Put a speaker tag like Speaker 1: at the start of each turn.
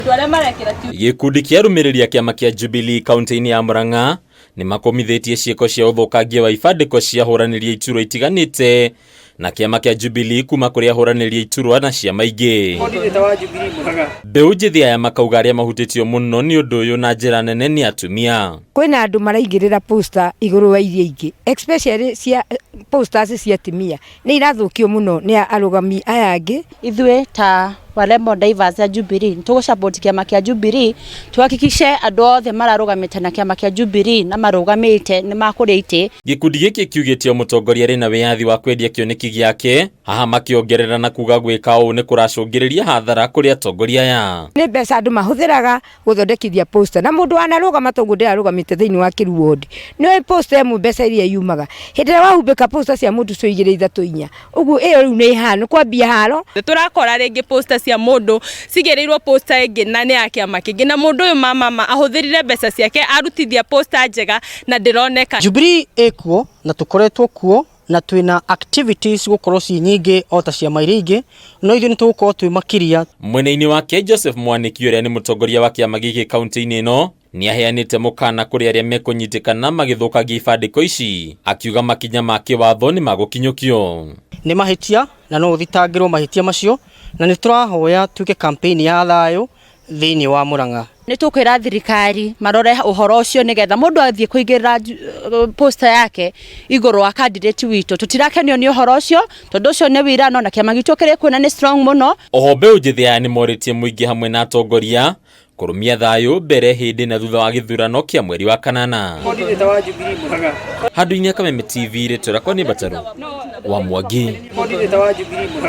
Speaker 1: Gĩkundi kĩa arũmĩrĩri a kĩama kĩa Jubilee kaunti-inĩ ya Murang'a nĩ makomithĩtie ciĩko cia ũthũkangia wa ibandĩko cia ahũranĩri a iturwa itiganĩte na kĩama kĩa Jubilee kuma kũrĩ ahũranĩri a iturwa na ciama ingĩ. Mbeũ njĩthĩ aya makauga arĩa mahutĩtio mũno nĩ ũndũ ũyũ na njĩra nene nĩ atumia.
Speaker 2: Kwĩna andũ maraigĩrĩra poster igũrũ wa iria ingĩ, especially cia posters cia atumia nĩ irathũkio mũno nĩ arũgami aya angĩ.
Speaker 3: Ithuĩ ta Warembo Diverse ya Jubilee nĩ support kĩama kĩa Jubilee, tuhakikishe andũ othe mararũgamĩte na kĩama kĩa Jubilee na marũgamĩte nĩ makũrĩa itĩ.
Speaker 1: Gĩkundi gĩkĩ kiugĩte o mũtongoria arĩ na wĩyathi wa kwendia kĩoneki gĩake, haha makĩongerera na kuga gwĩka ũũ nĩ kũracũngĩrĩria hathara kũrĩ atongoria aya.
Speaker 2: Nĩ mbeca andũ mahũthĩraga gũthondekithia poster, na mũndũ wanarũgama toguo ndĩrarũgamĩte thĩinĩ wa Kĩru ward, nĩ poster ĩmwe mbeca iria yumaga hĩndĩ ĩrĩa wahumbĩka poster cia mũndũ cio igĩrĩ, ithatũ, inya ũguo, ĩyo rĩu nĩ haro, nĩ kwambia haro.
Speaker 4: Tũrakora rĩngĩ poster cia mũndũ cigĩrĩirwo poster ĩngĩ na nĩ ya kĩama kĩngĩ, na mũndũ ũyũ mamama ahũthĩrire mbeca ciake arutithia poster njega na ndĩroneka.
Speaker 5: Jubilee ĩkuo na tũkoretwo kuo na twĩna activities gũkorwo ci nyingĩ o ta ciama iria ingĩ, no ithuĩ nĩ tũgũkorwo twĩ makĩria.
Speaker 1: Mwena-inĩ wake, Joseph Mwaniki ũrĩa nĩ mũtongoria wa kĩama gĩkĩ kaunti-inĩ ĩno nĩ aheanĩte mũkana kũrĩ arĩa mekũnyitĩkana magĩthũkangia ibandĩko ici, akiuga makinya ma kĩwatho nĩ magũkinyũkio.
Speaker 5: Nĩ mahĩtia na no ũthitangĩrwo mahĩtia macio, na nĩ tũrahoya tuĩke campaign ya thayũ thĩinĩ wa Murang'a.
Speaker 3: Nĩ tũkwĩra thirikari marore ũhoro ũcio nĩgetha mũndũ athiĩ kũigĩrĩra poster yake igũrũ wa candidate witũ. Tũtirakenio nĩ ũhoro ũcio tondũ ũcio nĩ wĩirano, na kĩama gitũ kĩrĩ kuona nĩ strong mũno.
Speaker 1: Oho mbeũ njĩthĩ aya nĩ morĩtie mũingĩ hamwe na atongoria kũrũmia thayũ mbere, hĩndĩ na thutha wa gĩthurano kĩa mweri wa kanana. Handũ-inĩ ya Kameme TV, rĩtwa rĩakwa nĩ Mbataru wa Mwangi.